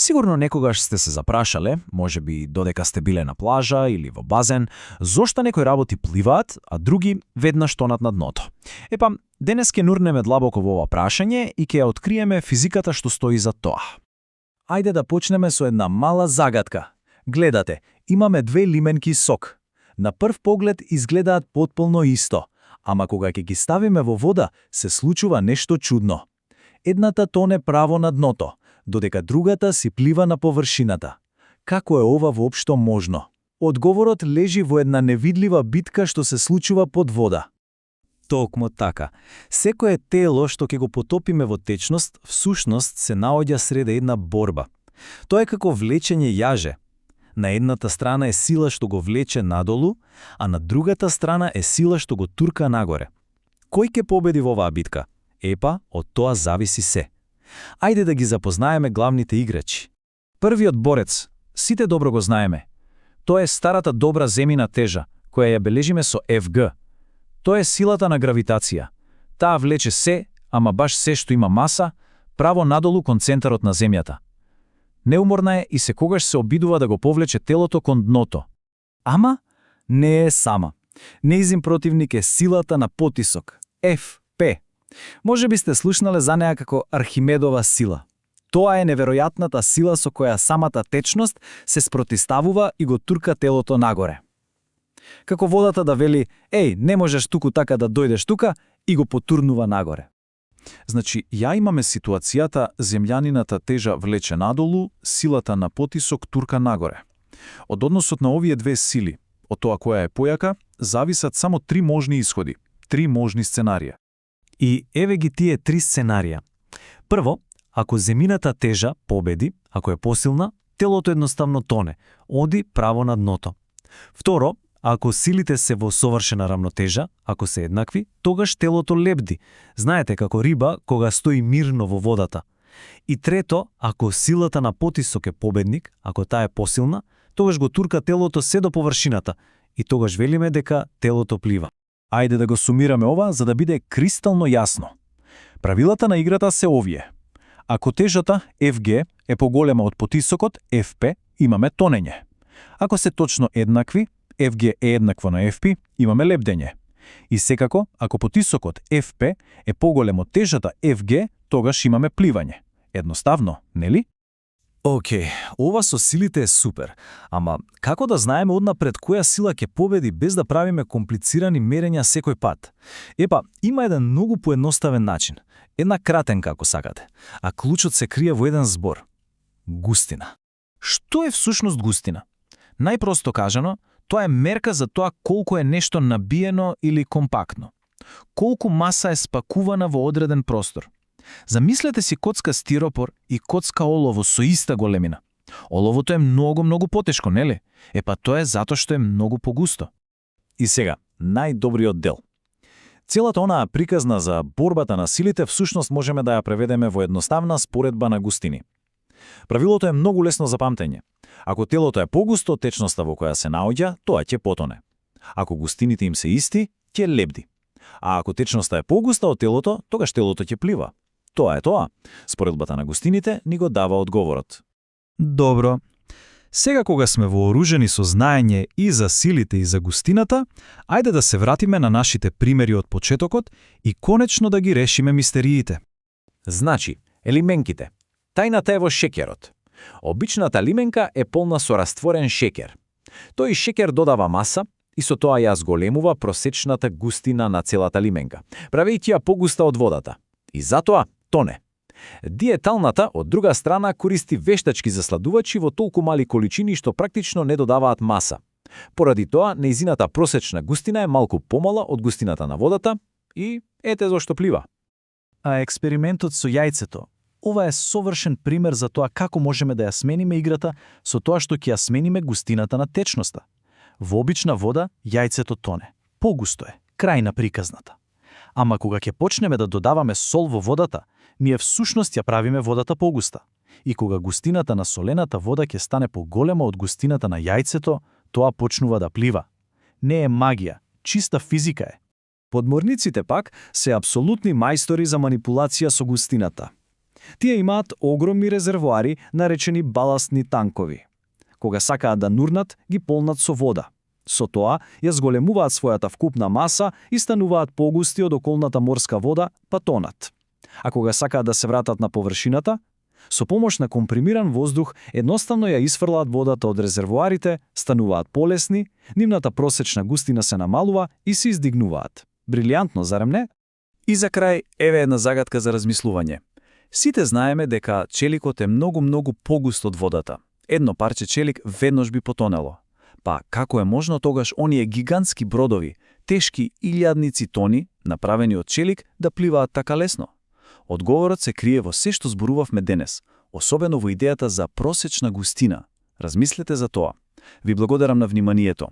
Сигурно некогаш сте се запрашале, може би додека сте биле на плажа или во базен, зошто некои работи пливаат, а други веднаш тонат на дното. Епа, денес ќе нурнеме длабоко во ова прашање и ќе ја откриеме физиката што стои за тоа. Ајде да почнеме со една мала загадка. Гледате, имаме две лименки сок. На прв поглед изгледаат потполно исто, ама кога ќе ги ставиме во вода, се случува нешто чудно. Едната тоне право на дното, додека другата си плива на површината. Како е ова воопшто можно? Одговорот лежи во една невидлива битка што се случува под вода. Токму така. Секое тело што ќе го потопиме во течност, всушност се наоѓа сред една борба. Тоа е како влечење јаже. На едната страна е сила што го влече надолу, а на другата страна е сила што го турка нагоре. Кој ќе победи во оваа битка? Епа, од тоа зависи се. Ајде да ги запознаеме главните играчи. Првиот борец, сите добро го знаеме. Тоа е старата добра земјина тежа, која ја бележиме со Фг. Тоа е силата на гравитација. Таа влече се, ама баш се што има маса, право надолу кон центарот на земјата. Неуморна е и секогаш се обидува да го повлече телото кон дното. Ама не е сама. Неизин противник е силата на потисок, Фп. Може би сте слушнале за неа како Архимедова сила. Тоа е неверојатната сила со која самата течност се спротиставува и го турка телото нагоре. Како водата да вели, еј, не можеш туку така да дојдеш тука, и го потурнува нагоре. Значи, ја имаме ситуацијата земјанината тежа влече надолу, силата на потисок турка нагоре. Од односот на овие две сили, од тоа која е појака, зависат само три можни исходи, три можни сценарија. И еве ги тие три сценарија. Прво, ако земјината тежа победи, ако е посилна, телото едноставно тоне, оди право на дното. Второ, ако силите се во совршена рамнотежа, ако се еднакви, тогаш телото лебди. Знаете како риба кога стои мирно во водата. И трето, ако силата на потисок е победник, ако таа е посилна, тогаш го турка телото се до површината и тогаш велиме дека телото плива. Ајде да го сумираме ова за да биде кристално јасно. Правилата на играта се овие. Ако тежата Фг е поголема од потисокот Фп, имаме тонење. Ако се точно еднакви, Фг е еднакво на Фп, имаме лебдење. И секако, ако потисокот Фп е поголем од тежата Фг, тогаш имаме пливање. Едноставно, нели? Океј, ова со силите е супер, ама како да знаеме однапред која сила ќе победи без да правиме комплицирани мерења секој пат? Епа, има еден многу поедноставен начин, една кратенка ако сакате, а клучот се крие во еден збор – густина. Што е всушност густина? Најпросто кажано, тоа е мерка за тоа колку е нешто набиено или компактно. Колку маса е спакувана во одреден простор. Замислете си коцка стиропор и коцка олово со иста големина. Оловото е многу потешко, нели? Епа тоа е затоа што е многу погусто. И сега, најдобриот дел. Целата онаа приказна за борбата на силите всушност можеме да ја преведеме во едноставна споредба на густини. Правилото е многу лесно за памтење. Ако телото е погусто од течноста во која се наоѓа, тоа ќе потоне. Ако густините им се исти, ќе лебди. А ако течноста е погуста од телото, тогаш телото ќе плива. Тоа е тоа. Споредбата на густините ни го дава одговорот. Добро. Сега кога сме вооружени со знаење и за силите и за густината, ајде да се вратиме на нашите примери од почетокот и конечно да ги решиме мистериите. Значи, елименките. Тајната е во шеќерот. Обичната лименка е полна со растворен шеќер. Тој шеќер додава маса и со тоа ја зголемува просечната густина на целата лименка, правејќи ја погуста од водата. И затоа тоне. Диеталната, од друга страна, користи вештачки засладувачи во толку мали количини што практично не додаваат маса. Поради тоа, нејзината просечна густина е малку помала од густината на водата и ете зошто плива. А експериментот со јајцето. Ова е совршен пример за тоа како можеме да ја смениме играта со тоа што ќе ја смениме густината на течноста. Во обична вода јајцето тоне. Погусто е, крај на приказната. Ама кога ќе почнеме да додаваме сол во водата, ние всушност ја правиме водата погуста. И кога густината на солената вода ќе стане поголема од густината на јајцето, тоа почнува да плива. Не е магија, чиста физика е. Подморниците пак се апсолутни мајстори за манипулација со густината. Тие имаат огромни резервоари, наречени баластни танкови. Кога сакаат да нурнат, ги полнат со вода. Со тоа ја зголемуваат својата вкупна маса и стануваат погусти од околната морска вода, па тонат. А кога сакаат да се вратат на површината, со помош на компримиран воздух едноставно ја исфрлаат водата од резервоарите, стануваат полесни, нивната просечна густина се намалува и се издигнуваат. Брилијантно, зарем не? И за крај, еве една загадка за размислување. Сите знаеме дека челикот е многу погуст од водата. Едно парче челик веднаш би потонело. Па како е можно тогаш оние гигантски бродови, тешки илјадници тони, направени од челик, да пливаат така лесно? Одговорот се крие во се што зборувавме денес, особено во идејата за просечна густина. Размислете за тоа. Ви благодарам на вниманието.